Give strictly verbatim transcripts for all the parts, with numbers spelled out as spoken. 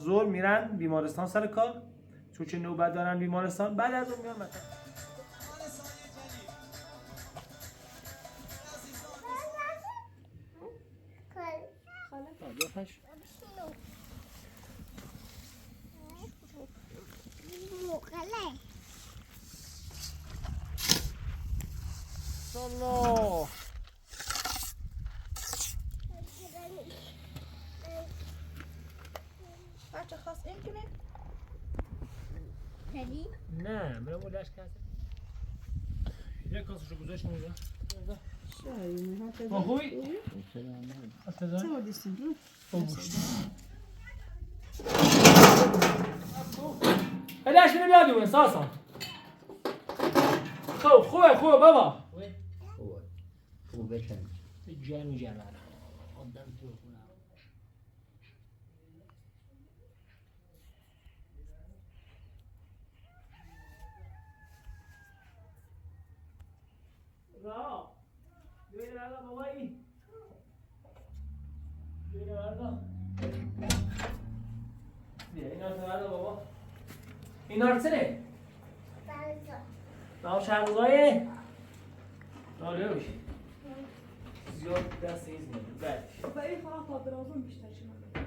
ظهر می‌رن بیمارستان سر کار، چون که نوبت دارن بیمارستان، بعد از اون میان مطب. سلام. بچه خواست این کنیم؟ نه، من اون لش کسی. یک کاسه شو گذاشت اونجا. شاید، خوبی؟ خوبی؟ چه بودیسیم؟ خوبی. هداش می‌بینم بیادیم، ساسا. خب، خوبه، خوبه، بابا. خوبه. خوبه، چند؟ جمع، جمع. آدم تو خونه. را. بیا، بیا، بابایی. بیا، بیا. بیا، اینا رو بردار، بابا. اینا رو چنه؟ نام شهرزادی. آره، بشه. زیاد دست نیست می‌ده. بله. بابا، این فقط خاطر آزم بیشتر چی می‌ده؟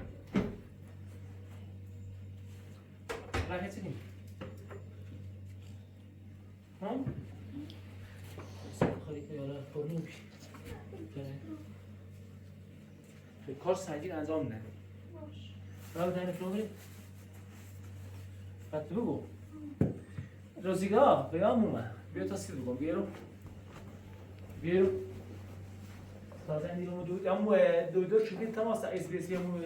بله، چی می‌ده؟ ها؟ خالی که یارا کنیم. بله. کار سنگین انجام نده. باش. را بده این فلان بریم. بعد تو بگو. رازیگا، پیام اومد. بیا تا سیر بگم. بیا رو. بیا رو. تازه این دیگه دو، یا مو، دو، دو شدی تماس اس بی اس یا مو.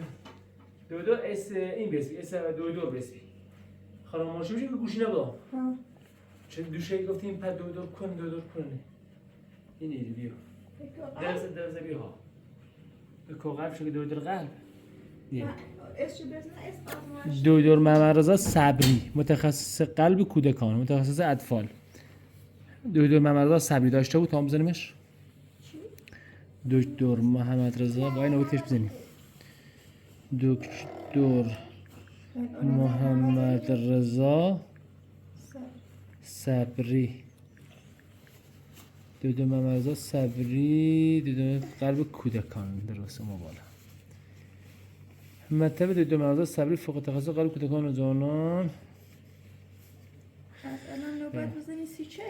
دو، دو اس این بی اس بی، اس دو، دو بی اس بی. خانم ماشین می‌شه که گوشی نبود. ها. چه دوشه گفتیم پس دو، دو کن، دو، دو کن. این اینجا بیا. درس، درس بیا ها. به کو قلب شو دکتر قلب. بیا. دکتر محمد رضا صبری، متخصص قلب کودکان، متخصص اطفال. دکتر محمد رضا صبری داشته بود، تا هم بزنیمش. دکتر محمد رضا، با این نوتش بزنیم. دکتر محمد رضا صبری. دکتر محمد رضا صبری، دکتر قلب کودکان، درست، ما بالا. مطب دکتر محمد رضا صبری، فوق تخصص قلب کودکان و جوانان. پس الان نوبت بزنی سی چی؟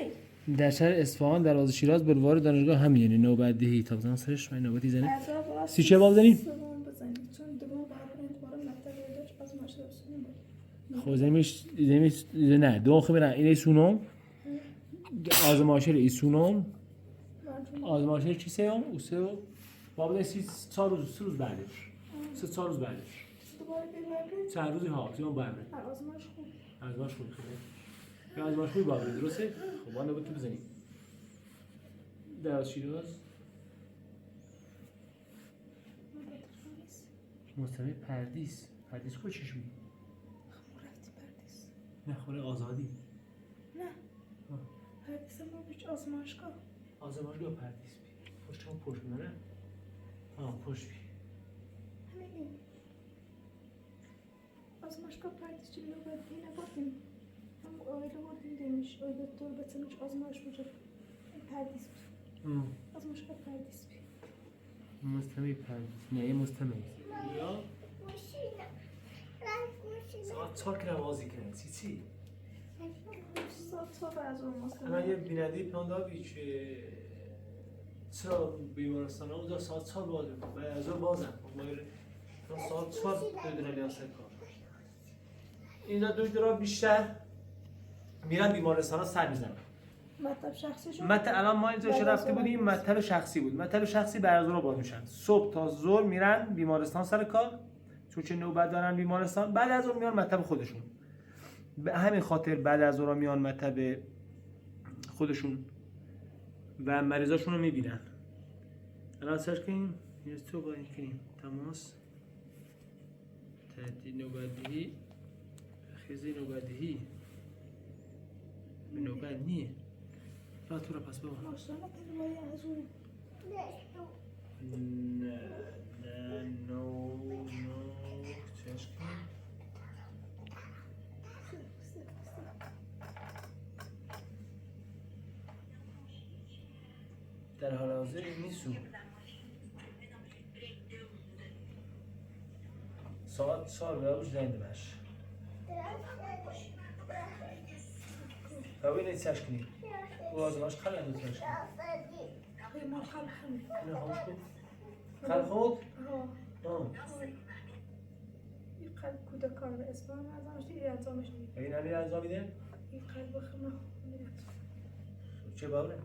در شهر اصفهان، دروازه شیراز، بلوار دانشگاه همین، یعنی نوبت دهی. تا بزنم سرش، من نوبتی زنی. سی چی باب زنی؟ سوم بزنی. چون دوم باب اعتبار مطب داشت، از مطب سوم بود. خب، زنیمش، زنیمش، نه، دوم خب نه، اینه سونم. آزمایشگر ایسونم. آزمایشگر چی سیوم؟ او سیو. بابا، سی، چهار روز، سه روز بعدش. سه، چهار روز بعدش. دوباره بیا ببرید. چند روزی ها، سیوم ببرید. هر آزمایش خوب. آزمایش خوب خیلی. یا آزمایش خوبی ببرید، درسته؟ خب، ما نوبت تو بزنیم. در شیراز. مستمع پردیس. پردیس کو چشمی؟ خب، رفتی پردیس. نه، خوره آزادی. نه. ها. پردیس ما بیچ آزمایشگاه. آزمایشگاه پردیس بی. پشت هم پشت می‌نه. ها، پشت بی. همین این. آزمایشگاه پردیس چی نوبت اینه گفتیم. هم öyle gördüm demiş. Öyle dur بچه آزمایش بوده. پردیس بی. هم. آزمایشگاه پردیس بی. مستمع پردیس. نه، یه مستمع. یا؟ ساعت چهار که نوازی کنن. چی چی؟ ساعت چهار بعد از اون مستمع. الان یه بیننده پیام داد که چرا بیمارستان اونجا ساعت چهار باز می‌کنه؟ بعد از اون بازن. ما یه، ساعت چهار بدون علی اصل کار. اینجا دکترها بیشتر می‌رن بیمارستان‌ها سر می‌زنن. مطب شخصیشون مطب، الان ما اینجا که بعد از رفته ظهر بودیم، نیست. مطب شخصی بود. مطب شخصی بعد از ظهر باز می‌شن. صبح تا ظهر می‌رن بیمارستان سر کار، چون که نوبت دارن بیمارستان. بعد از اون میان مطب خودشون. به همین خاطر بعد از ظهر میان مطب خودشون و مریضاشون رو می‌بینن. الان سرچ کنیم، یه تو با این کنیم. تماس. تهدید نوبت‌دهی، خیزی نوبت‌دهی. نوبت نیه. را تو را پس بابا. ماشاءالله، تلوی از اون. نه، نه، نو، نو، چشم. در حال حاضر نیستم. ساعت چهار و هجده دقیقه. و ببینید چشم کنید. او از ماش خیلی دو چشم کنید. نه، خوش بود. خیلی خوب؟ آه. این قلب کودکان اسپان از آنش دیگه انجامش نمی‌ده. این همین انجام می‌ده؟ این قلب خیلی خوب می‌رفت. چه باوره؟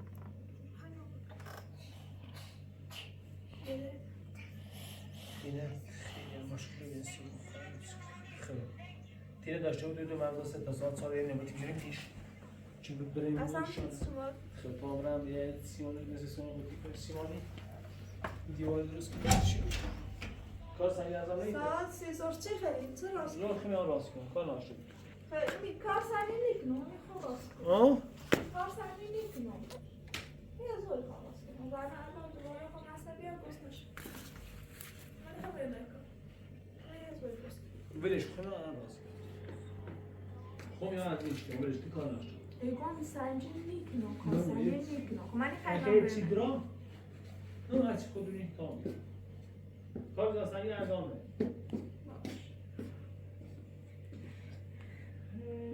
اینه خیلی مشکلی به این سو-، خیلی. تیره داشته بود، دو مغز سه تا ساعت سال اینه بود، اینجوری پیش. چون بریم اصلاً شما خیلی پاورم یه سیمانی، مثل سیمانی بود، سیمانی. دیوار درست کنید. کار سنگی از هم نمی‌ده. ساعت سه زور چه خیلی؟ چه راست؟ زور خیلی راست کن، کار ناشد. خیلی، کار سنگی نکنم، خب راست کن. آه؟ کار سنگی نکنم. یه زور خلاص کن. و الان دوباره خب مثلا بیا گوش نشه. من خبر نکن. ولش کن، نه، نه، باز. خب، یا از این اشتباه، ولش کن، کار نشه. ایگان سنجی نیکنو، نه، کار سنجی نیکنو. خب، من خیلی چی برم. درا؟ نه، از خود این کام. کار داستانی انجامه.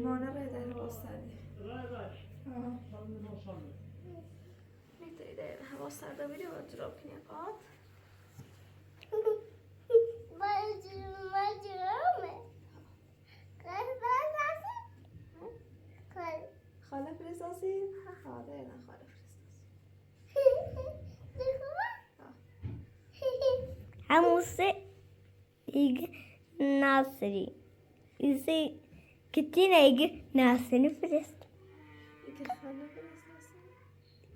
مانه به در واسطه. رای، رای. آه. شامل، شامل. می‌تونی در هوا سرده بری و درا کنی قات. خاله فرستاسی؟ ها، ها، ده نه خاله فرستاسی. هموسه ایگ ناصری. ایسی کتین ایگ ناصری فرست. ایگ خاله فرستاسی؟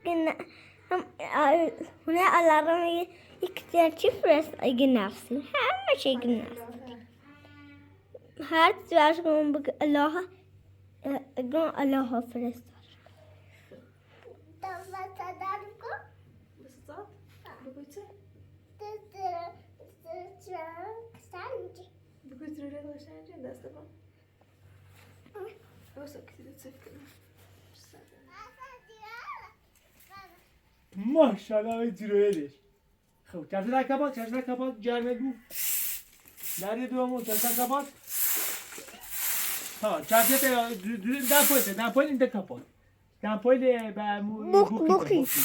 ایگ نا-، هم، آ، هونه آلارم ایگ، ایگ کتین چی فرست ایگ ناصری. همه چی ایگ ناصری. هر چی باش کنم بگه الله، اه، گم الله فرستار. بس صوت؟ بگو چه؟ بگو چه؟ دست بگو. بس اکتیده چفت کنم. ماشاءالله، این جیرویه دیش. خب، کفشت رو کپات، کفشت رو کپات، گرمه دو. نری دو همون، کفشت رو کپات. ها، کفشت رو، دو، دو، دو پایین، دو پایین، اینده کپات. دو پایین، به مو-، بوک، بوکی بوکی. کپات.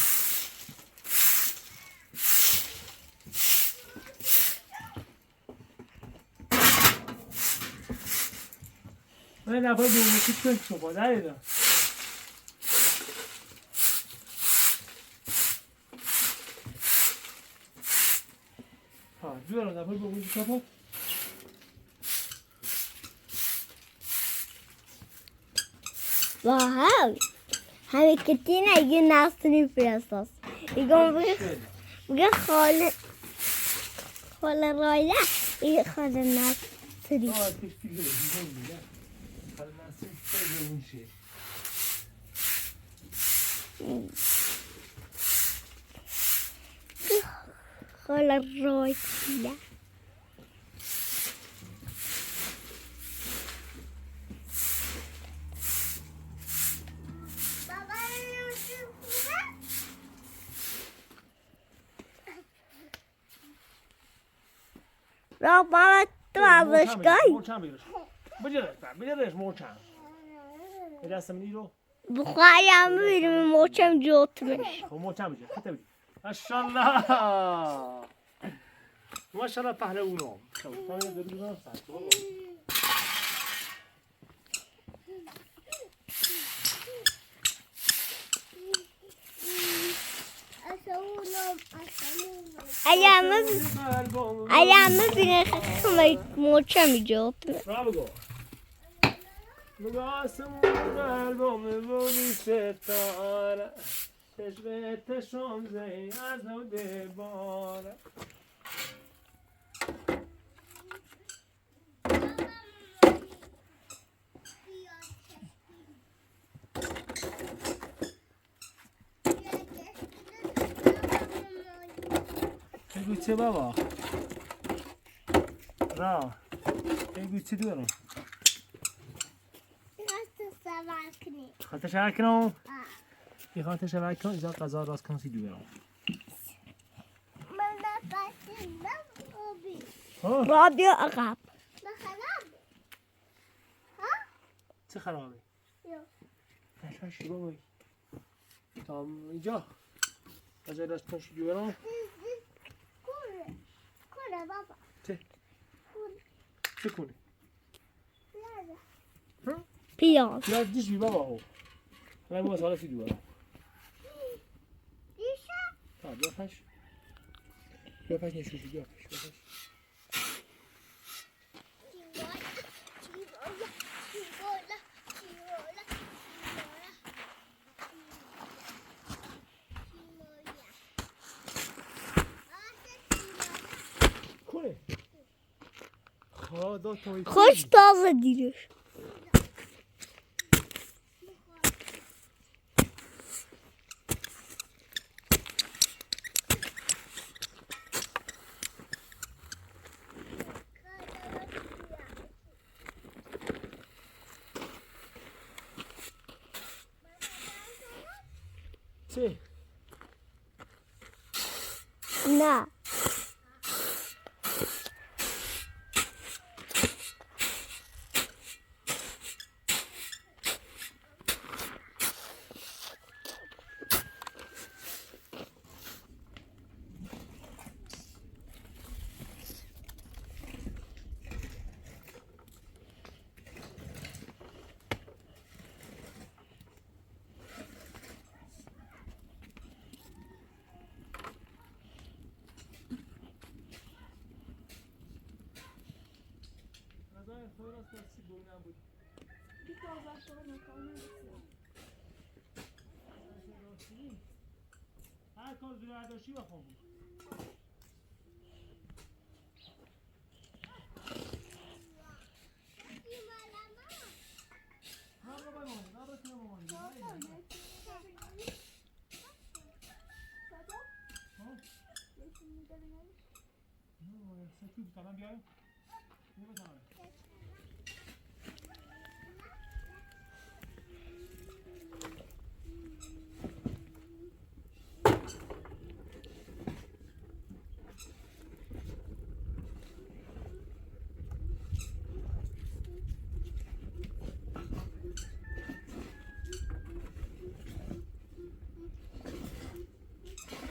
من دو پایین بوکی کن شما، نری دو. ها، دو رو نفر بگو چی کپات. واو. همه کتین ایگ ناصری فرستاس. ایگون بگه، بگه خاله، خاله رایله، ایگ خاله ناصری. آه، تشکیل ده، بیزیم ده. خاله ناصری، خاله ناصری. خاله رایله. بابا، تو آبش کن. محکم بگیرش. بگیرش، بگیرش محکم. یه دست من رو. بخوایم ببینم محکم جوتمش. خب محکم بگیر. خطه بگیر. ماشاءالله. ماشاءالله پهلوانم. خب، تا یه دور بزنم سر تو. Ayağımı, ayağımı bile kıkmayıp moçamayacağım. Bravo. می‌گاسم قلبم بودی ستاره، چشم تشم زی از نو دباره. بگو چه بابا؟ را. بگو چه دورم؟ خاطر شهر کنم. خاطر شهر کنم. آه. یه خاطر شهر کنم، اینجا غذا راست کنم سی دورم. ها؟ رادیو عقب. چه خرابی؟ یا. نشاش بابایی. تمام اینجا. از این دست پنج دیگران. کوره. کوره بابا. چه؟ کوره. چه کنی؟ پیاز. ها؟ پیاز. پیاز دیش بی بابا هو. حالا ما سالا فی دیوارا. دیشه؟ ها، بیا پش. بیا پش نشوشی، بیا پش، بیا پش. خوش تازه دیرش. چی؟ نه. هر کار زیر برداشتی و خاموش.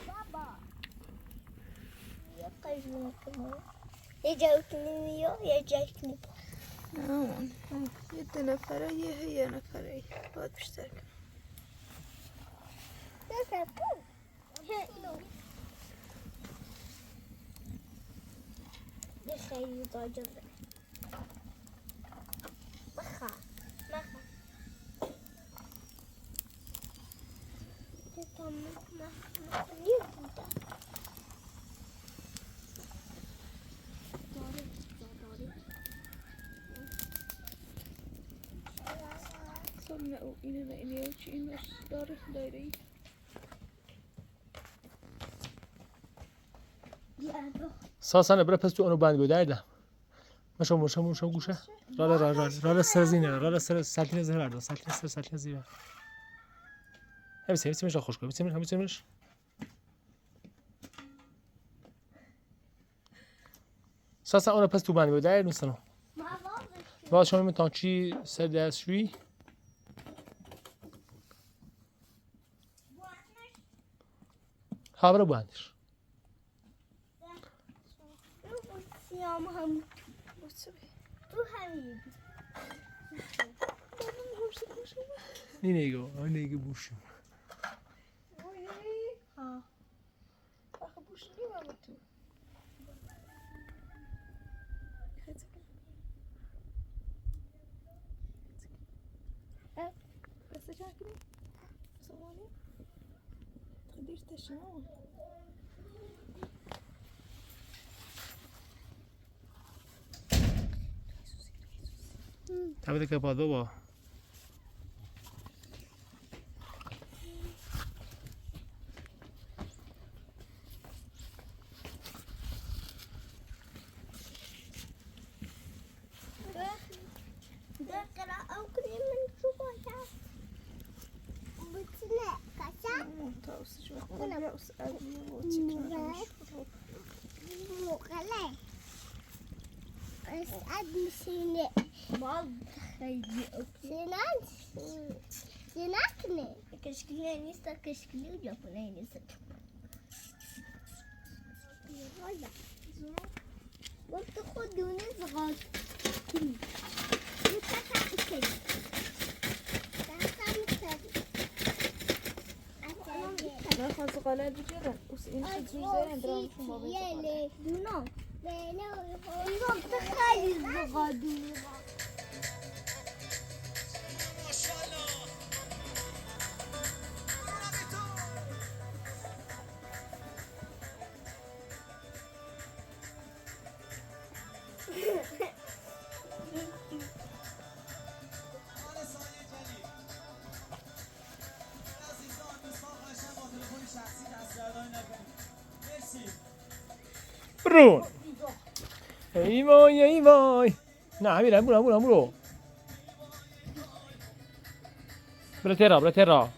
بابا. یه قیزون کنم. یه جوکنی می‌یو، یه جوکنی. آه، یه دو نفره، یه، یه نفره. باید بیشتر کنم. بزن، بزن. یه خیلی باجه. مخا، مخا. تمام، مخا، مخا. نیه بوده؟ داره، داره. سامنا او اینه نه، اینه او چی، اینه داره، داره. ساسان، برو پس تو اونو بند گو، دردم. مشو، مشو، مشو، گوشه. را، را، را، را، را، را، سر زینه، را، را، سر، سلطین زینه بردار، سلطین سر، سلطین زینه. همیشه، همیشه، همیشه خوش کن، همیشه، همیشه، همیشه. ساسان، اونو پس تو بند گو، دردم سنو. باز شما می‌تونم چی سر دستشویی؟ ها، برو بندش. سیام هم. تو همین. نی نیگو، آی نیگو بوشو. ها. آخه بوشو نیگو تو. اه، بس چاکنی. سوانی. تقدیر تشنو. تبدیل که پادو با. دقرا او کریم من شو باشه. بوتنه کاسا. تاوسی شو. انا اوس ابي وتشكرا. مو قلي. Sinan. Sinan. Sinan. Sinan. وتاخدوا نصغر. وتاخدوا كده. ناخذ غلابي كده. وسئل شو زوزان، درا مش مبين. دونا. دونا، تخيل الزغادورة. برون. ای وای، ای وای. نه، می‌رم، برو، برو، برو. برو ترا، برو ترا.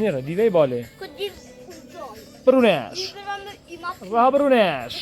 Nere, di vei bale. Brunesh. Va Brunesh.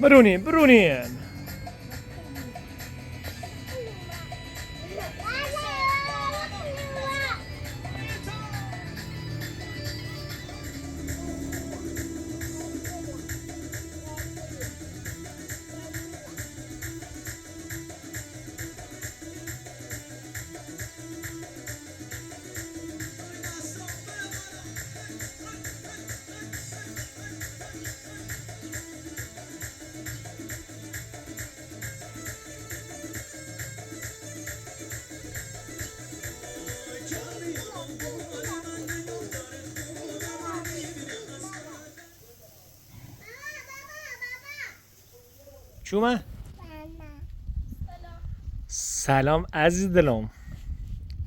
برونی، برونی. شما؟ سلام عزیز دلم.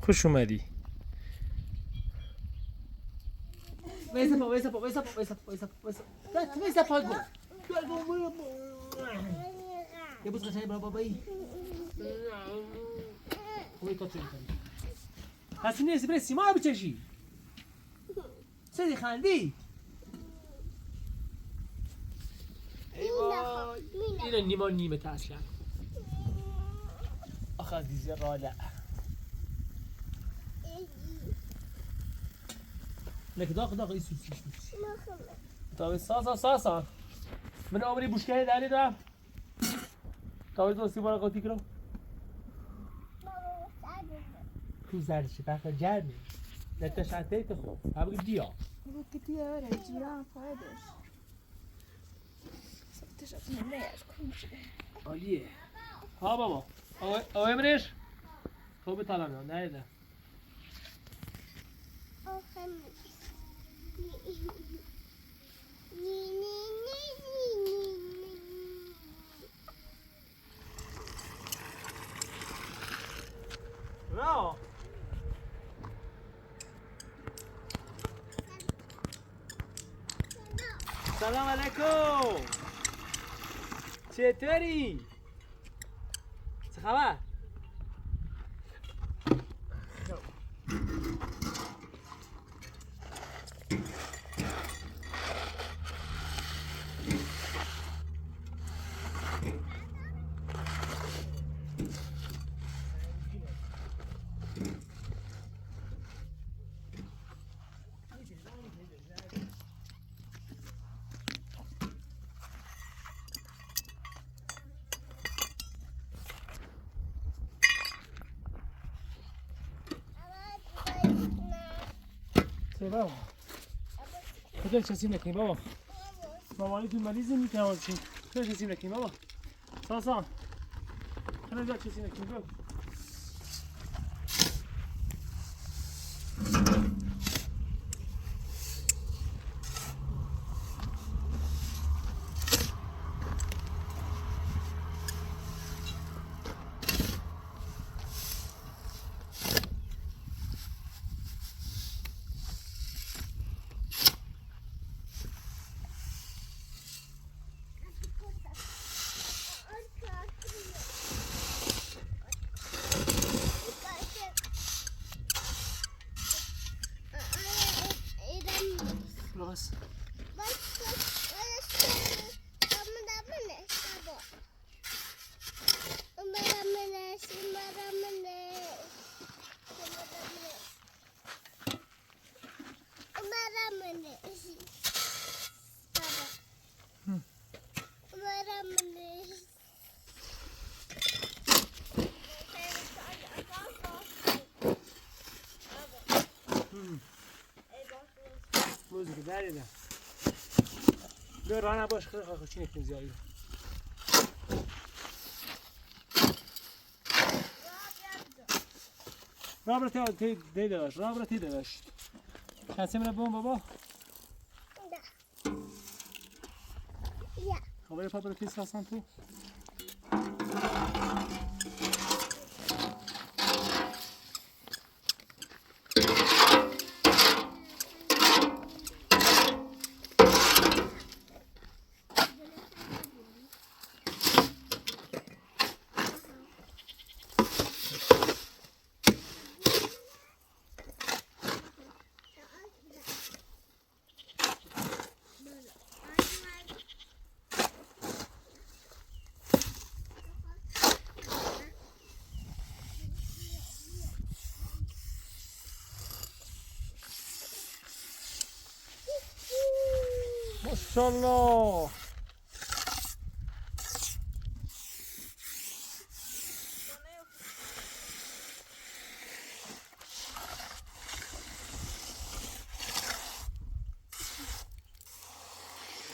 خوش اومدی. ویسا پا، ویسا پا، ویسا پا، ویسا پا، ویسا پا، ویسا پا. ویسا پا گو. گو، گو، گو، گو. یه بوس قشنگ برای بابایی. اوی تو چه می‌کنی؟ پس نیستی برای سیما بچشی. چرا خندی؟ ای وای. اینو نیما نیمه تا اصلاً. آخه دیزه قاله. لکه داخل، داخل، ایسو، ایسو، ایسو. تا به ساسا، ساسا. من عمری بوشکه داری دا. تا به دوستی بارا قاطی کنم. تو زرشی، بخیر جرمی. لتا شاته تو خو. ها بگی دیا. بگو که دیا، آره، جیران پایدش. ساعتش از من نیار، کنم شده. عالیه. ها بابا. او، او امرش. تو به تالان، نه، نه. Bravo. سلام علیکم. چطوری؟ چه خبر؟ بابا. خدا چه سینه کنی بابا. بابا، تو مریضی می‌تونی چی؟ خدا چه سینه کنی بابا. ساسا. خدا چه سینه کنی بابا. Los. موزیک داری نه. بیا رانه باش، خیلی خاکو چی نکنی زیادی. رابرت، تی، تی، تی داشت. رابرت، تی داشت. چند سیمرا بون بابا؟ خبر پاپا پیس هستن تو؟ ماشاءالله.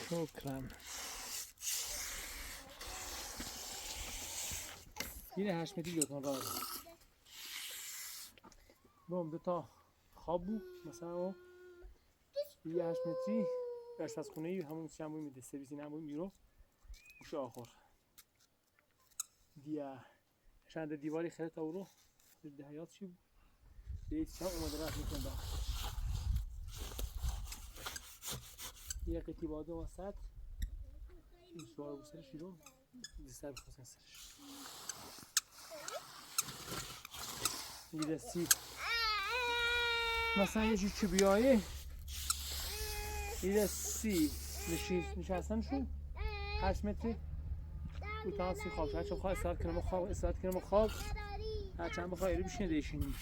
شكرا. Yine her şey diyor kanka. Bom, de ta. Habu, mesela o. Bir yaş metri. Yaş tas konu, hamon sen bu mi de sevisin, hamon miro. Şu ahor. دیا. شاید دیواری خیلی تا اورو. ده حیاط چی بود؟ یه چند اومده رفت می‌کنه داخل. یه قطی باده وسط. این سوار بسرش رو. دیسر بخواستن سرش. یه دستی. مثلاً یه جور چوبیایی. یه دستی. نشی-، نشستن شو. هشت متری. کوتاه سی خواب. هرچند بخوای استراحت کنم خواب. استراحت کنم خواب. هرچند بخوای ایرو بشینه دیشین.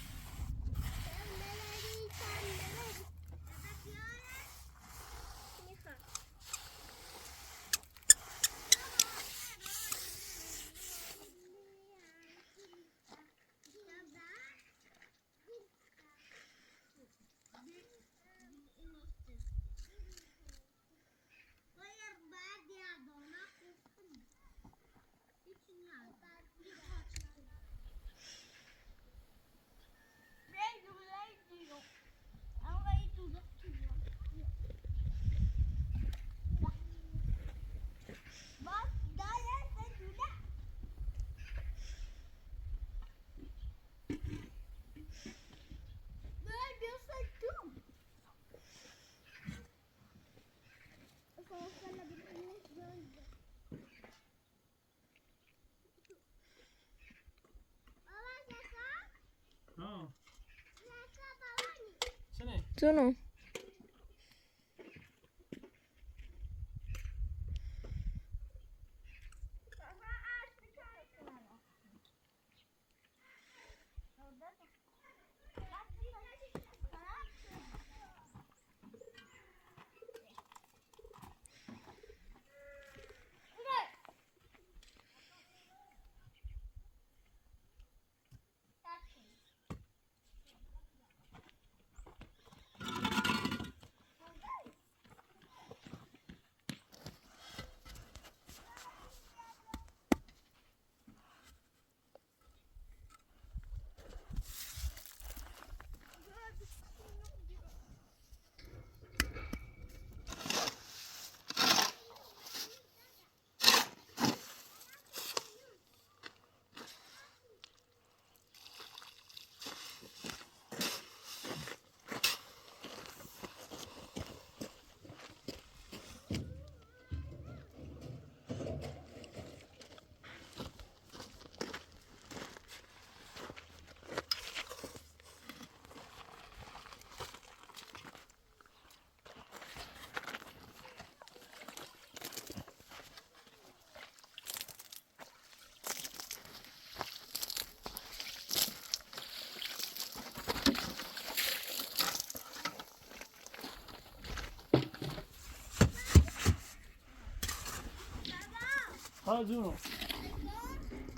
ها، شنو؟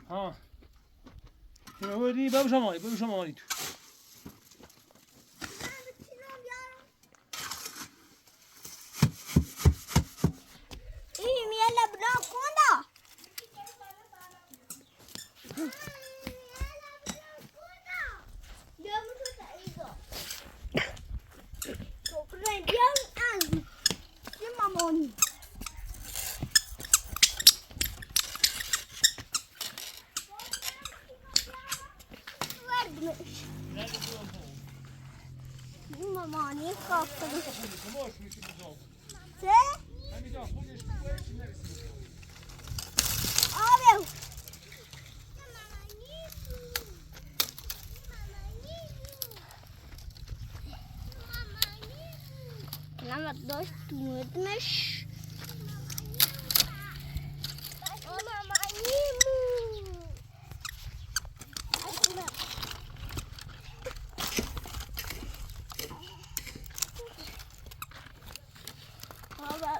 ها. شنو هو دي؟ بابا شمالي، بابا شمالي. إيه، يلا بناكونا. Vermiş. Mamani kalktı. Sen? Abi. Mama, dost tutmuş. Mama,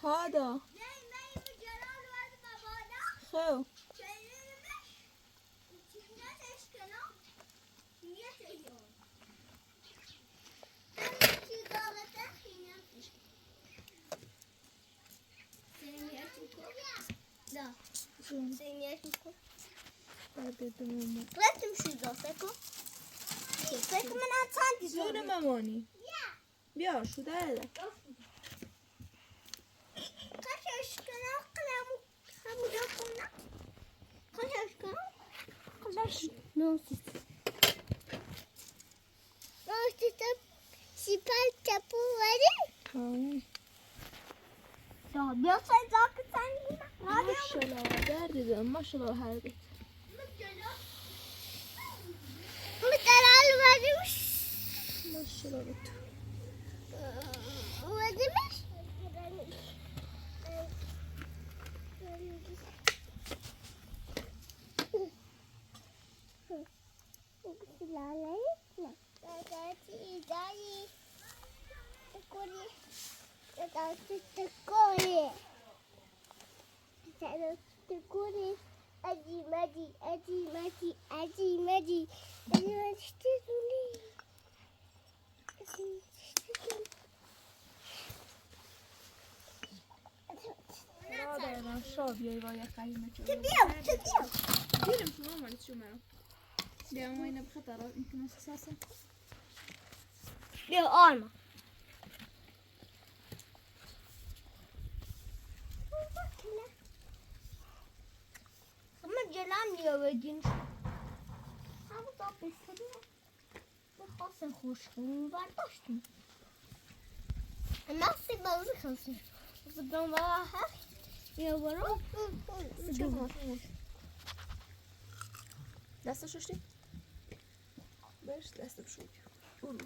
هذا. خو. Да. Sim. Sim, é tipo. Vai ter também uma. Trata-me, Sim, seco. Seco, mas não sabe. Jura, Mamoni? Yeah. Bicho, dá ela. Caixa, acho que não, claro. Não, não, não. Caixa, acho que não. Não, se. Não, se tá, se pai tá por ali. Tamam. Ya, biraz daha güzel. Maşallah, derdi de, maşallah, herdi. Maşallah, bak. Hurra, det er den sjovje, hva jeg kan med til. Til bil, til bil. Bilen på mamma, litt sjommere. Det er en av kattene, ikke noe så. Det er armen. Ama gelen niye verdin? Ha, bu da bir soru. Bu Hasan hoşluğunu var, dostum. Nasıl bazı kalsın? Bu da var, ha? Ya, var o. Çok hoş. Nasıl şuştu? Beş, nasıl şuştu? Olur.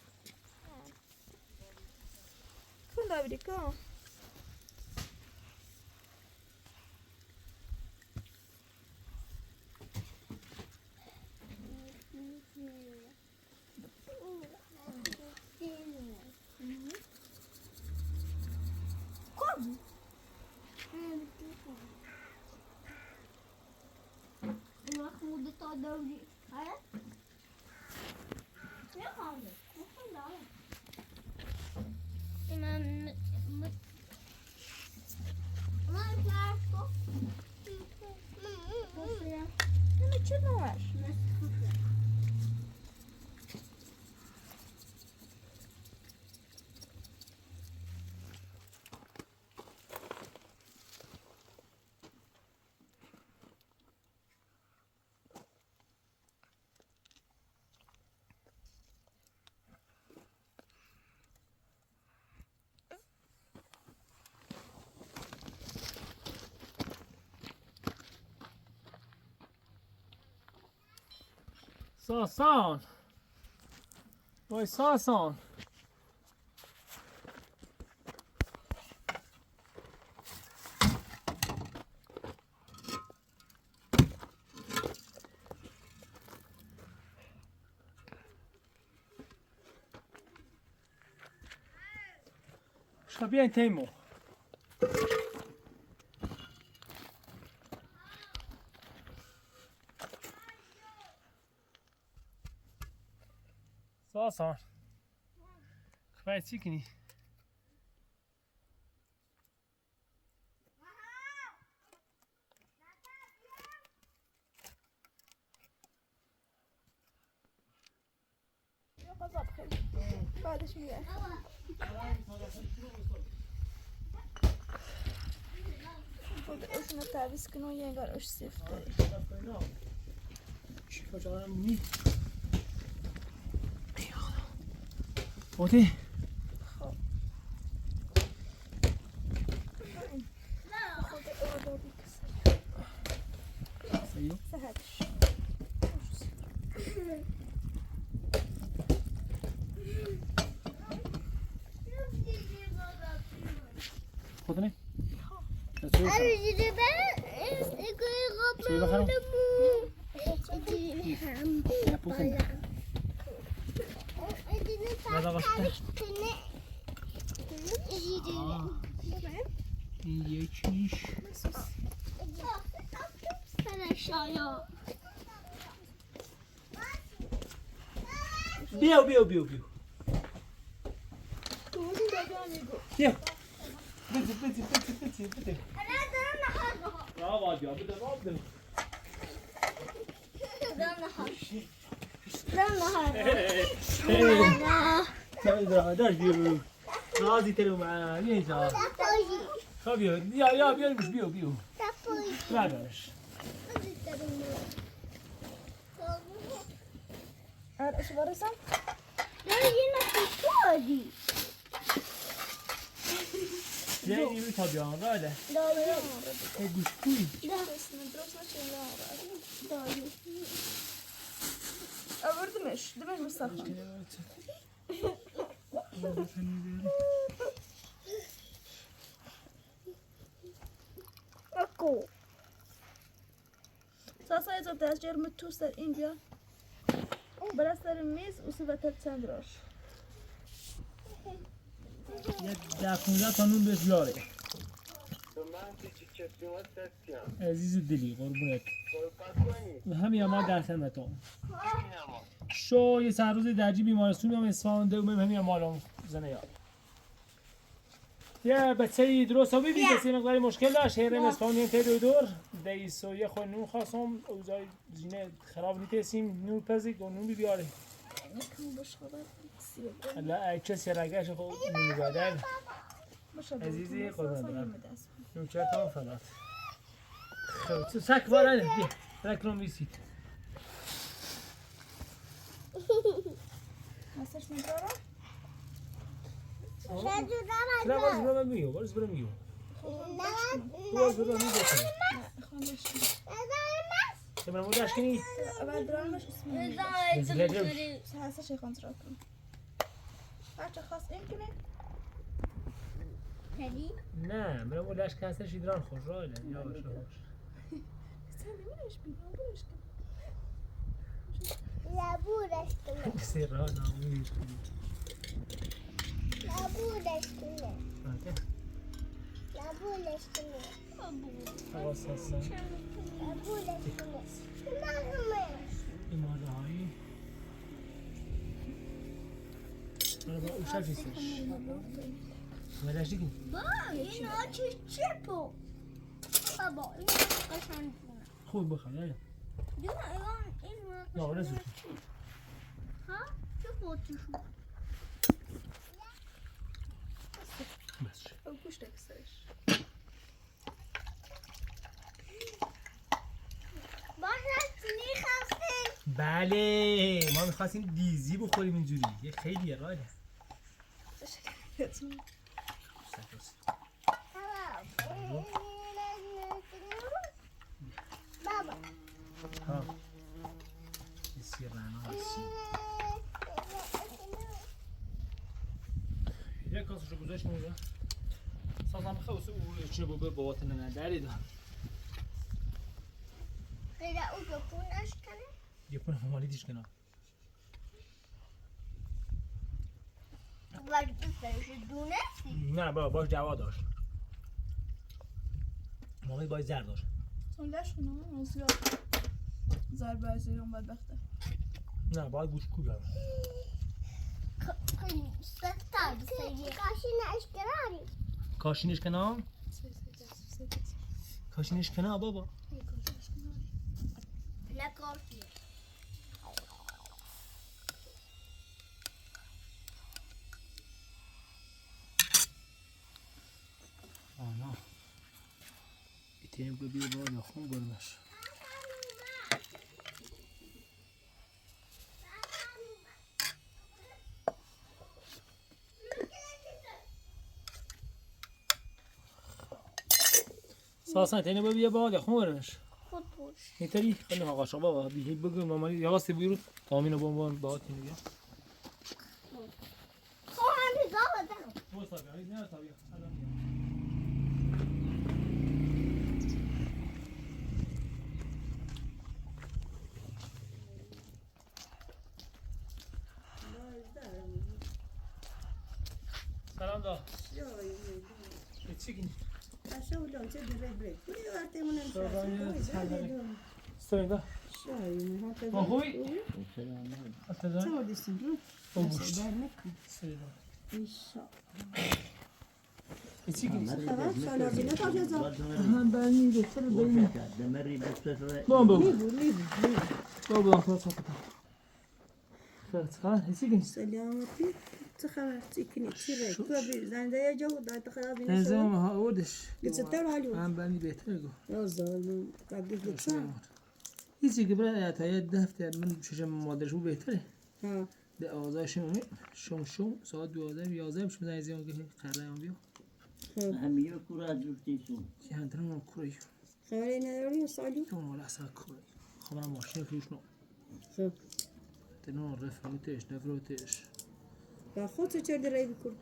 Fabrika. Kom. Ela muda toda a origem. Olha. Sasan. Oi, Sasan. Está bien, Temo. Sasan. Vai, chicken. اوتی. خودنی؟ این یکیش. بیو، بیو، بیو، بیو. بیو. بده، بده، بده، بده، بده. برافو، بیا، بده، بده. Sen de daha der bir. Razı terim ha, ne ya? Tabii, ya, ya, gelmiş, biyo, biyo. Ver, ver. Her işi var ise. Ya yine kutu hadi. Ya iyi tabii ya, böyle. Doğru. E, güçlü. Doğru. Öbür demiş, demiş Mustafa. Ako. Sasa eza dezcer mi tu ser in bia. Bira ser miz u siva tel çendroş. Ya da kunza tanun bez lore. Ezîzî dilî, qurbunet. Ve hem ya ma dersemeton. Şo ye seruzê dercî bîmaristûn ya, me svan de umem hem ya malon zene ya. Ya, بچه‌ای درست ببین، بس یه مقداری مشکل داشت. هرم اسپانیان تهدو دور. دیسو یه خو نون خواستم. اوزای زینه خراب نیتیسیم. نون پزی گو نون بیاری. لا، ای کسی را گشت خو نون بیاری. عزیزی، قربان برم. نوکرتان فلات. خب، تو سک وارن، بیا. رکلام بیسید. هستش ندارم؟ چرا باز برم میو، باز برم میو. باز برم میو. که من مو داشت کنی؟ اول درامش اسمه. هستش کنترل کن. هرچه خواست این کنی. نه، من با لشک هستش ایدران خوش راه نه. یواش، یواش. Sen de mi aşkım? Al bu aşkım. لبو لشکنه. سیرا نامی. لبو لشکنه. آره. لبو لشکنه. Tamam, sen, sen. لبو لشکنه. ایماده هایی. Merhaba, uşak istemiş. Velaştık. Bak, این آتیش چپو. بابا، این قشنگ. خوب بخواه، یا، یا. یا، آره، زود. ها؟ چه آتیشی؟ بس شد. او گوش دکسش. باشد، می‌خواستیم. بله، ما می‌خواستیم دیزی بخوریم اینجوری. یه خیلی راله. بابا. ها. Biz yarana alsın. یک کاسه شو گذاشت اونجا. سازم خو سو او چه بو به بابات نه داری دا. غیر او که پونش کنه. یه پون همالی دیش کنه. ولی تو سرش دونستی؟ نه بابا، باش دعوا داشت. مامی باش زر داشت. اون لش کنه، اون زیاد. ضربه از ایران بدبخته. نه، باید گوش کو دارم. ستار سری. کاشی نشکنم. کاشی نشکنم؟ کاشی نشکنم بابا. نه کاشی. آنا. ایتیم که بیر بار یخون برمش. ساسان تنه بابا یه بار یخون برمش. خود بوش. ایتری خیلی ها قاشق بابا. بگو ماما یه واسه بیرو. تامین بابا با تینو بیا. خب، همین زاغ دارم. سلام دا. چی گینی؟ سلام دا. خوبی؟ سلام. سلام. ایچی گیرسن. تمام، سالازینه تازه. آها، بنی، بهتره، بنی. بابا، بابا. خیلی، ایچی گیرسن. سلامتی. چه خبر؟ چی کنی؟ چی ره؟ تو بی زنده یا جو، دا تو خرابی نشو. زنده ما ها، اودش. گیتسه تر حالی. من بنی بهتره گو. یا زالم. ایچی گی برای تا یه دفعه من ششم مادرش بو بهتره. ها. به آزار شما می-، شم، شم، ساعت دوازده، یازده پیش بزنید، از اون که قراره هم بیا. خب. همیه کورا جفتیشون. که هندرم هم کورا یو. خبری نداری، سالی؟ تو مال اصلا کورا. خب، من ماشین فروش نو. خب. تنو رفروتش، نفروتش. و خود چه چرده رای بکن؟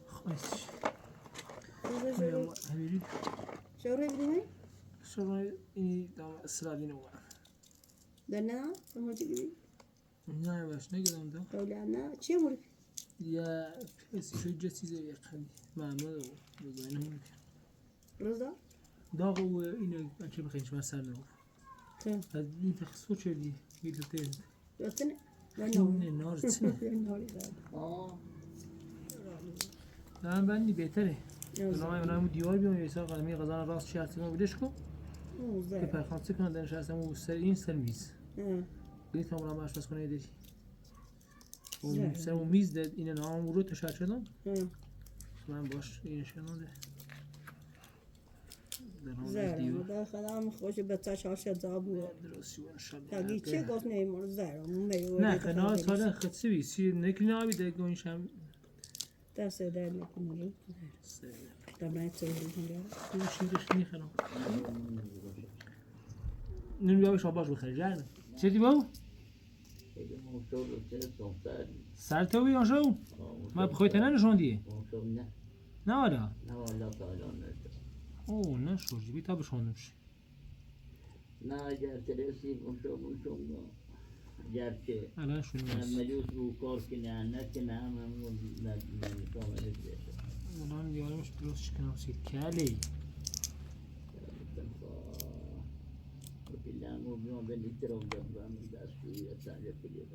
خب، هیچ. خب، همیری. شو رای بکن؟ شو رای، این دام اسرائیلی نو. دنا، تو مجدی. نه، باش نگیرم دا. اولا نه، چی مورد؟ یا پس شجاع چیزی یا خیلی. معمول بزنه مورد. رضا؟ داغ و اینو بچه بخیر، شما سر نگو. چه؟ از این تخصص چه دی؟ بیل تیز. دوستنه؟ نه، نه، نه، نه، نه. آه. نه، بندی بهتره. اونا، اونا هم دیوار بیام، یه سال قدمی قزان راست چی هستی ما بیدش کو. اوه، زه. که پرخان چی کنه، دنش هستم او سر این سر میز. ها. بیت هم را ماش بس کنه دیدی. او سر او میز ده، اینه نام او رو تشار شدم. ها. من باش، اینه شدم ده. زهرم، داخل هم خوش به تا شاشه زابو. درستی و انشالله. تا گیچه گفت نیمور زهرم، میوه نه، خنا تا خدسی وی، سی نکنه آبی ده گونشم. دست در نکنه. سه. دمه چه می‌کنه؟ تو شیرش می‌خرم. نون یا شاباش بخیر، جان. چه دی بابا؟ سر تو بی آشو؟ ما بخوای تنه نشون دیه. نه والا. نه والا، تا الان نشد. اوه، نشد. بی تا بشونمش. نه، اگر ترسی بشو، بشو. اگرچه الان شونو من ملیوس رو کار کنه، نه کنه، هم هم نه، نه، نه، نه، نه، نه. الان یارمش درست شکنم سیر کلی. بیلم و بیام به نیترم دم دم دستشویی سنجه کلیه.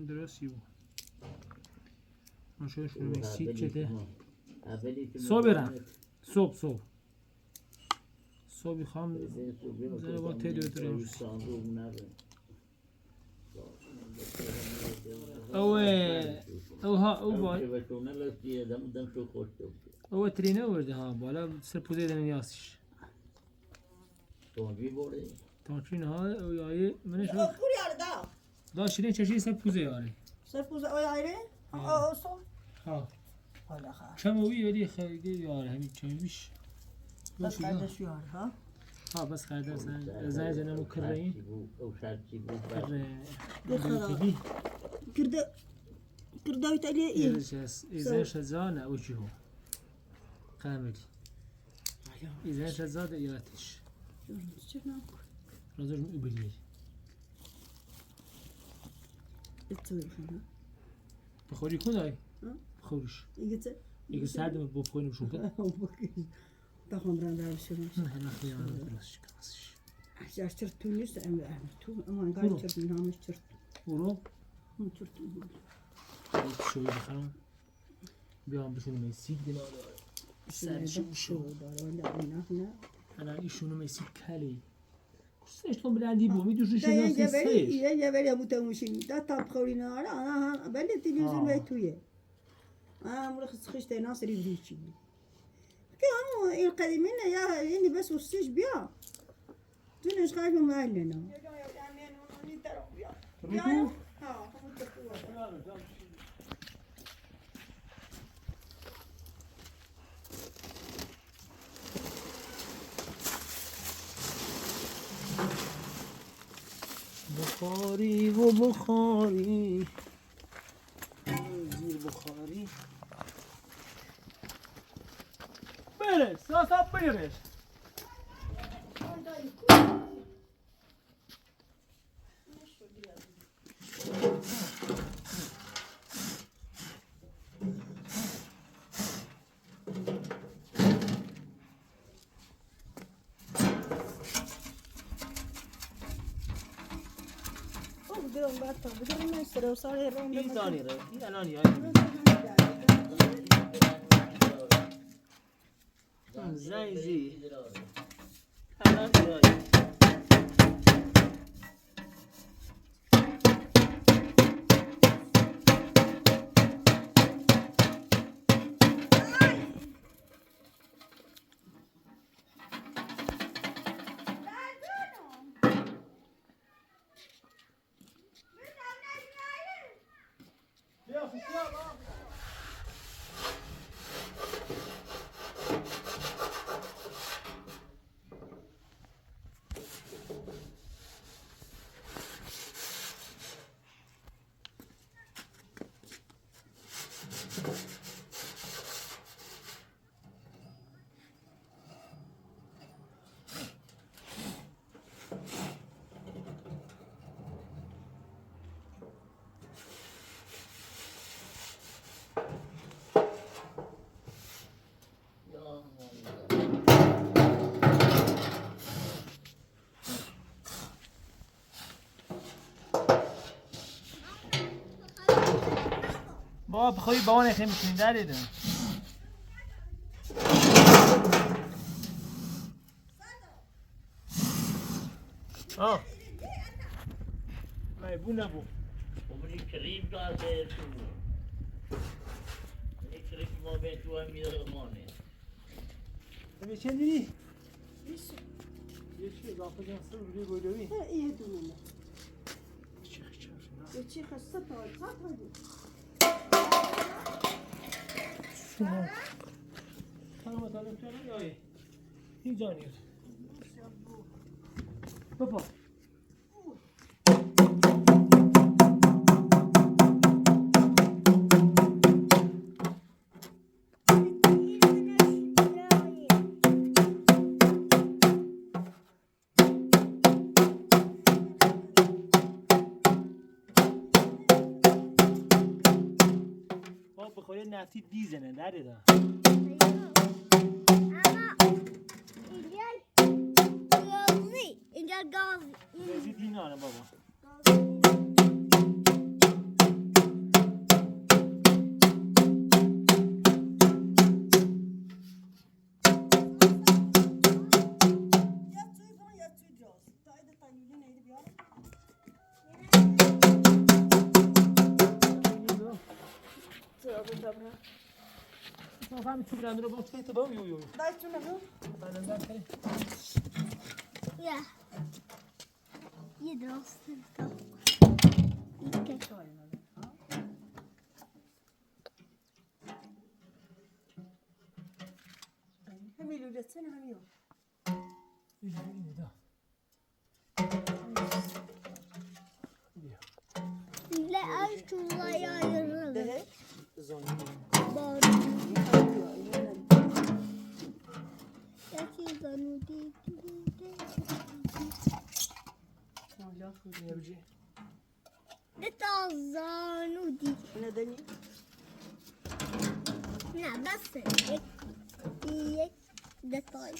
درست یو. من شوی شونو سیر کده. صبح برم. صبح، صبح. صبح خام زنه با تری و تری. او، او ها، او با. او ترینه ورده ها، بالا سر پوزه دنه نیاسیش. تانچین ها، او یای، منش. دا شیرین چشی سر پوزه یاری. سر پوزه او یاری؟ ها، او، او سو. ها. حالا ها. کم او یاری خیلی یاری، همین کمیش. بس خیلی شو یاری، ها؟ ها، بس خیلی سن. زای زنم و کره. او شرطی بو. کره. کرده. کرده ایتالیا ای. ایزن شزانه او چی هو. کامل. ایزن شزاده یاتیش. رازش می اوبلیل. اتو خانه. بخوری کن آی. ها؟ بخوریش. ایگه چه؟ ایگه سردم بخوریم شو. تا خون بران دار شو. نه، نه، خیلی درست شکستش. اگر چرت تو نیست، ام، ام، تو، اما انگار چرت نامش چرت. برو. هم چرت. شوی بخرم. بیام بشونم این سیب دیگه. سر شو شو. الان ایشونو می سیب کلی. سه تا بلندی بو، می‌دونی چی؟ یه، یه وری، یه، یه وری بوده می‌شین. دا تا بخوری نه، آره، آها، بله، تلویزیون به تویه. آه، مرخ سخش ته ناصر یبریچی. که همو این قدیمی نه، یا، یعنی بس وسیش بیا. تو نش خايف من مالنا. روتو؟ ها. بخاری و بخاری. زیر بخاری. برس، ساسا برس. Oh, بدون بطة، بدون مصر وصار يرون این دانی ره، این الان یا. زنگ زی. الان یا. بابا، بخوای بابا نخیم می‌کنی، دریدم. آه. می‌بونه بو. خب، این کریم تو از تو. این کریم ما به تو هم می‌ره مانه. به چه دیدی؟ بیست. یه چی، اضافه جان سر روی گلویی. ها، ایه دونم. چی خیلی چرا؟ یه چی خسته تا، تا، تا. شما. تمام، تمام، تمام، یا، یا. هیچ جا نیست. بابا. نفتی دیزنه، داره دا. اما اینجا گازی، اینجا گاز. بازی دیناره بابا. Tamam, şu bir anda bu şey, tamam, yo, yo, yo. Dai, tu ne veux? Tamam, ben, ben. Ya. Yedi olsun. Tamam. İki. Hem öyle üretsene hem yok. Öyle, öyle de. Bile az çuvala yayılır. Dehe? Zon. Doğru. Gerçi zonu değil. Detazanudi. Nedeni? Na, basta. Ek, ek, detay.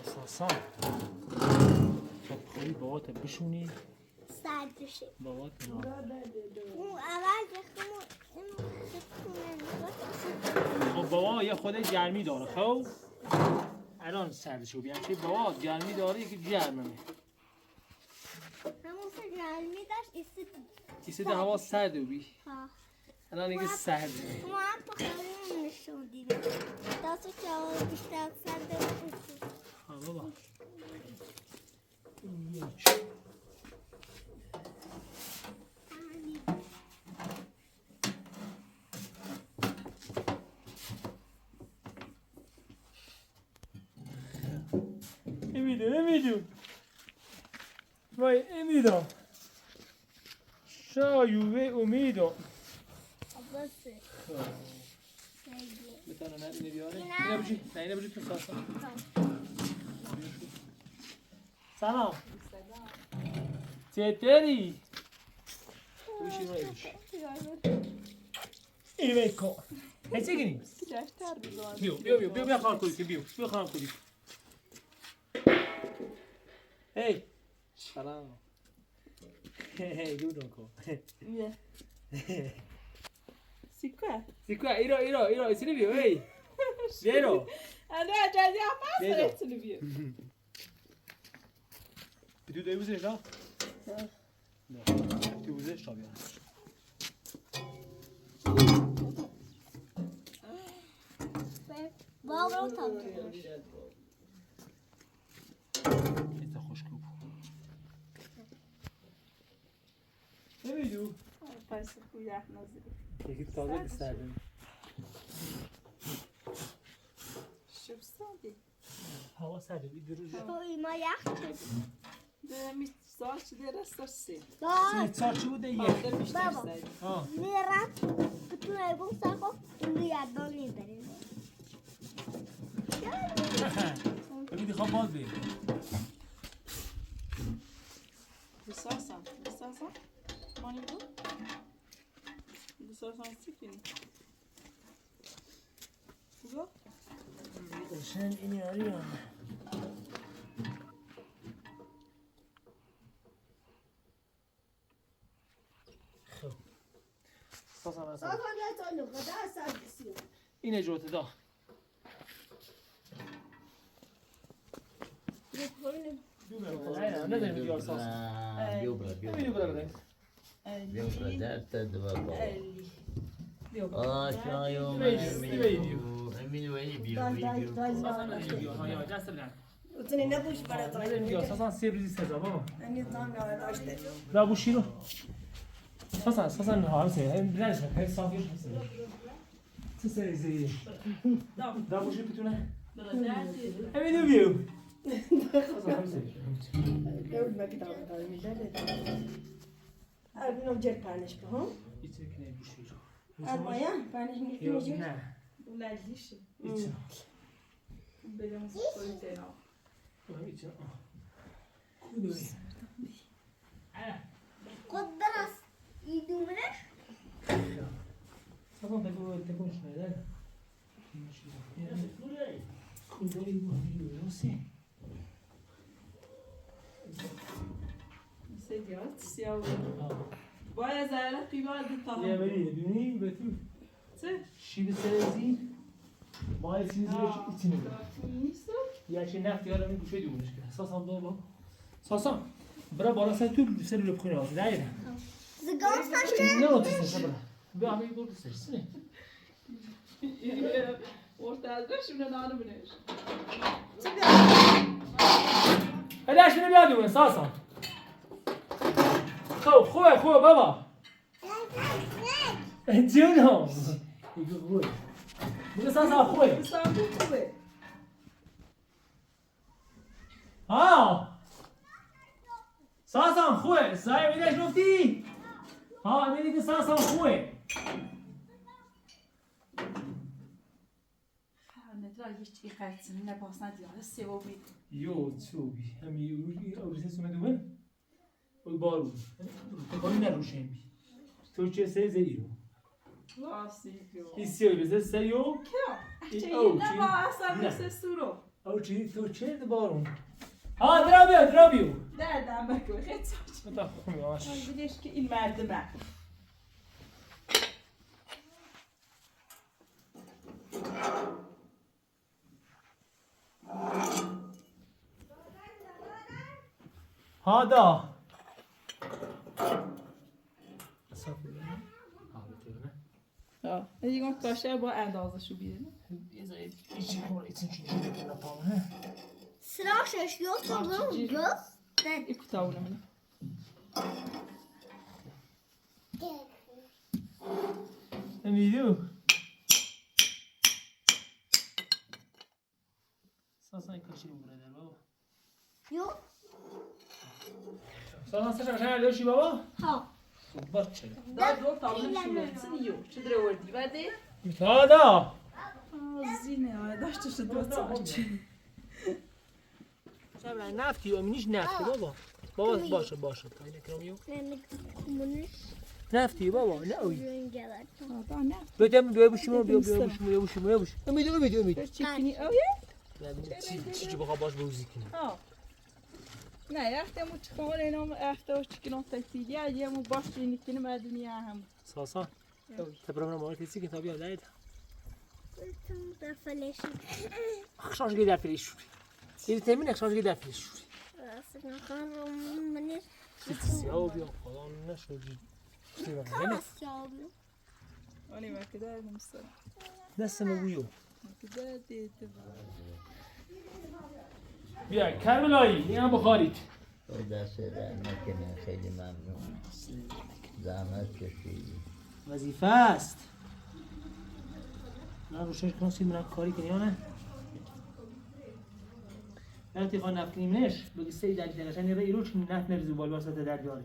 اساسا. خب، خیلی باهات بشونی. سردشه. بابات نه. اون اول یخمون، اون یخمون. خب، بابا یه خود گرمی داره، خب؟ الان سردشه بیان. چه بابا گرمی داره، یکی گرمه. همون سه گرمی داشت، ایسه ایسه ده هوا سرد بی. ها. الان دیگه سرد. ما هم تو خیلی نشون دیدیم. دست و چهار بیشتر سرد بود. ها، بابا. امیدو، امیدو. وای، امیدو. شایو و امیدو. بسه. خب. می‌تونه نه، اینو بیاره؟ نه. اینو بجی، نه، اینو بجی تو ساسا. سلام. سلام. چطوری؟ بشین، بشین. اینو بکن. هیچی گیریم. بیو، بیو، بیو، بیو، بیا خانم کوچیک، بیو، بیو خانم کوچیک. هی. سلام. هی، هی، گود نکن. بیا. سیکا. سیکا، ایرو، ایرو، ایرو، ایسینی بیو، هی. بیرو. انا جدی اما بیرو. سرتونو بیو. بیتو دوی بزرگ ها؟ نه. بیتو بزرگ تابی. بابا تابی. ایتا خوشکو. نمی‌دو. پس خویه نازی. یکی تازه بیستردیم. شب سادی. هوا سرده، بیر دورو. تو ایما یخ شدی. دارم ایت ساچ دره ساسی. ساچ. ساچ بوده یخ. بابا. ها. میرم. تو ایبون ساکو. اونو یاددان می‌بریم. ببین، خواب باز بیر. بساسا، بساسا. مانی بو؟ بساسا سیکینی. بو؟ قشنگ اینی آری یا. خب. ساسا، ساسا. ساسا، نه تو نه، خدا سر بسیار. اینه جوته دا. Nei, nei, nei, nei, nei, nei, nei. Bjubra, bjubra. Bjubra, bjubra. Bjubra, der, der, det var bra. Aa, şu an yok. Emin öyle bir video. Hasan, sen bizi ses ama. Da bu şiru. Hasan, Hasan, ne haber sen? Hem biraz şey, hem safir. Sen sen sen. Da bu şiru bitune. Emin öyle. Hasan, sen. Görmek daha da güzel. Abi, no, cer panish ko, ha? Ichi ki ne bu şiru. Abi, ya, panish ni ki ne? Ne? Bu ne diş? Ichi. Benim soy tena. Ichi. Kudui. Kod biraz idumre. Tamam, te bu, te bu şiru. Kudui bu, no sé. Sedyat, siyah. Bayağı zerre kıyma aldı, tamam. Ya, beni, beni, Betül. Sen? Şimdi sen ezin. Bayağı içini içine. Neyse. Ya, şimdi ne yaptı ya, ben bir şey diyorum işte. Sasam da bak. Sasam. Bırak bana sen tüm, sen öyle koyun alsın, değil mi? Zıgan saçı. Ne otursun sen bırak? Bir abi dur sen. Orta ezber, şimdi nane biner. Hadi şimdi bir adım, sağ sağ. Ho, ho, ho, baba. Juno. Bu da sağ sağ ho. Misafir خوبه. ها. ساسان خوبه، سایه می‌دهش گفتی؟ ها، می‌دی که ساسان خوبه. Fəxrəddin, heç bir xərcini nə basına deyir, sevabı. Yox, çox. Həm öyrəsə sənə deyim. O baru. Təqoy nə ruşən bi. Türkçe se zeyo. Nasıl yox? İstiyor bize seyo. Kim? Şey, ne var, sen bize suro. Oči, to čet baron. Ha, drabio, drabio. Nereden bakıyor? Hiç. Tamam, yavaş. Ay, bir de ki, inmerdime. Ha da. Estağfurullah. Ahmet Öğren'e. Ja, jeg kan kanskje bare en dag, så blir det. Sıra şaşıyor, tamam, göster. İlk tavla mı? En video. Sasa kaçırın burada, baba. Yok. Sasa, sen, sen, sen, baba? Ha. Bak çene. Daha dört aldım şimdi. Yok. Şu direğe verdi. Verdi. Müsaade. Zine, ay, daş dışı dört saat. Sen ben ne yaptı? Ömür hiç ne yaptı, baba? Baba, başa, başa. Aynı kram yok. Ne yaptı, baba? Ne o? Adam ne yaptı? Böyle mi, böyle bir şey mi? Böyle, böyle bir şey mi? Böyle bir şey mi? Böyle bir şey mi? Ümit, ümit, ümit. Çekini, o ya? Ya, bir çi-, çi-, çi-, baka baş bu zikin. Ha. Ne, ya, işte bu çıkan, öyle ama, işte o çıkan o tekti. Ya, ya, bu baş yenikini, ben dünya hem. Sasa. Te problema var, te sikin tabii ya, değil. Tam da feleşi. Akşam gider feleşi. İlk temin akşam gider feleşi. Aslında kanım ne? Siz ya, o bir falan ne söyleyeyim? İşte ben ne? Kas ya abi. Öyle mi? Gider misin? Nasıl mı bu yol? Gider dedi. بیا، کربلایی، این هم بخارید. او دست درد نکنه، خیلی ممنون. زحمت کشیدی. وظیفه است. نه، روشنش کن، سیم، نه کاری کنی، یا نه؟ وقتی خواهی نفت کنیمش، بگی سه دلیل، قشنگ نره ایروش نفت نریزی، بال واسطه در بیاری.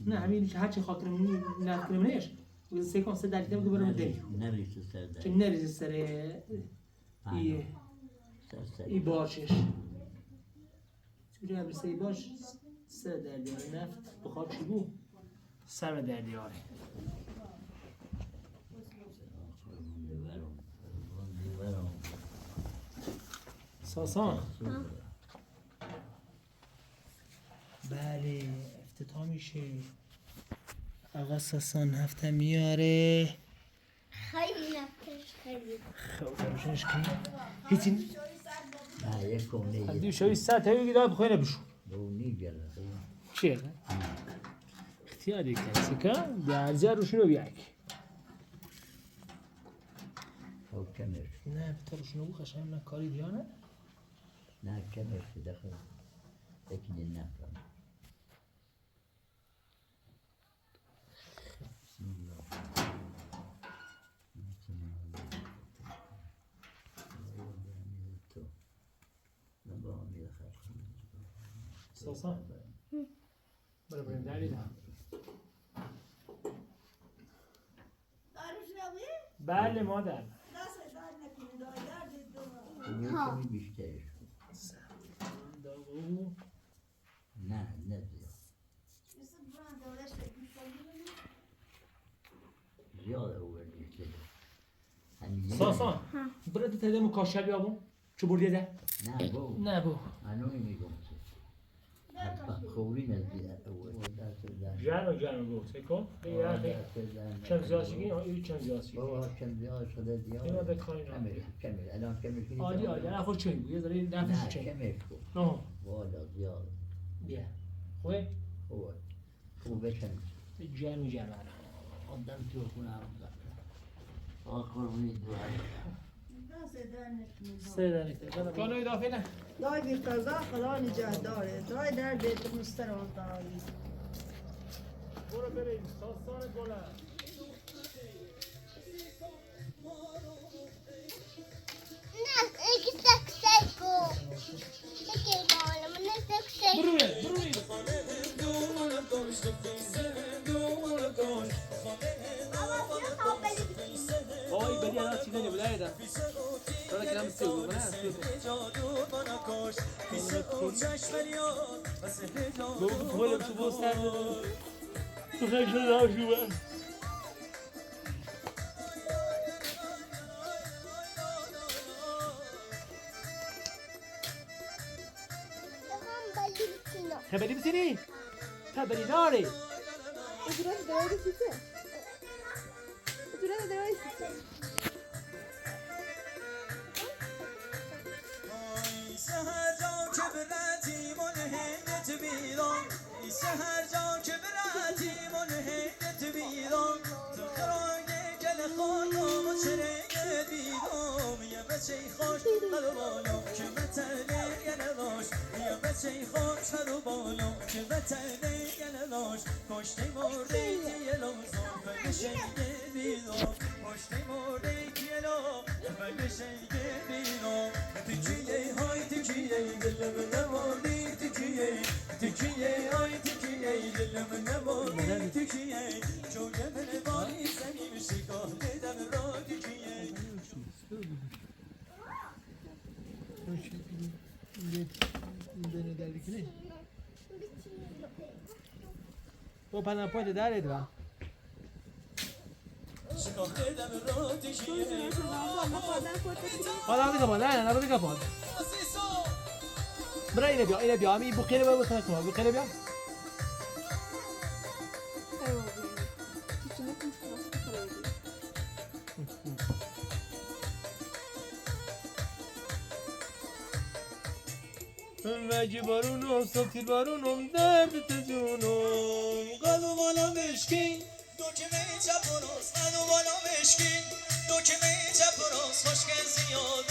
نه، همین که هرچی خاطر من نفت کنیمش، بگی سه کن، سه دلیل، بگی برم دل. نریزی سر در. که نریزی سر. ای، ای باشش. چوری هم سی باش، سه در بیاره. نفت بخار چی بو؟ سه در بیاره. ساسان. بله، افتتاح می‌شه. آقا ساسان هفته میاره. خیلی نفته. خب، روشنش کن. هیچی. نه، یک کم نیست. دو شوی ساعت هیچ دیگه بخوره بشو. دو نیم گله. چیه؟ اختیاری کسی که درجه روشنو بیاک. خب، کمر. نه، بتر روشنو بخشم، نه کاری دیانه. نه، کمر که داخل. یکی نه. بسم الله. ساسا. برو بریم، داری نه. بله، مادر. ها. کمی بیشتر. نه، نه زیاد. زیاد آوردی شده. همین. ساسا، ها. برو تو تدمو کاشل بیا بو. چه بردی ده؟ نه، بو. نه، بو. انو می‌گم. خوری نزدی آورد. جانو، جانو، بو. سکو. آه، یا، دست زن. چند زیاد شدی؟ آه، این چند زیاد شدی؟ بابا، چند زیاد شده، زیاد. اینا ده کاری نه. کمر، کمر. الان کمر شدی. عالی، عالی. الان خود چنگ بو. یه ذره نفس نه، چنگ. کمر شد. آه. والا، زیاد. بیا. خوبه؟ خوبه. خوبه چند. جانو، جانو. آدم تو خونه هم زد. آه، قربونی دو. سه دانه. دای بی قضا، خدا نگهداره. دای در بیت مستر آن داری. برو بریم، ساسان گلم. نه، ایکی تک سیکو. ایکی بالا، من تک سیکو. برو، برو. آی، بری الان چی داری؟ بلای دا. تو را کرم سیو، من سیو. تو تو تو تو سر. تو خیلی شده ناشو. خبری بسیری؟ خبری داری؟ اجرا داری سیسه. اجرا داری سیسه. آی، سحر جان که براتیمون هنگت بیرون. سحر جا که براتیمون هنگت بیرون، تو خرانگه گل خانم چرنگت بیرون، یه بچه خوش قلبانو که متنه یه نلاش، یه بچه خوش قلبانو که متنه یه نلاش، کشته مرده یه لحظه بشه بیرون. O pana pode dar, Edvan. Ora, abre a porta, abre a porta. Bra, ele vio, ele vio, ami, bu kere bia, bu kere bia. وگی بارونم، ساتی بارونم، درد تجونم، قلبم عالم عشقی. دکمهٔ چپ و راست، قلبم عالم عشقی. دکمهٔ چپ و راست، خوشگل زیاد،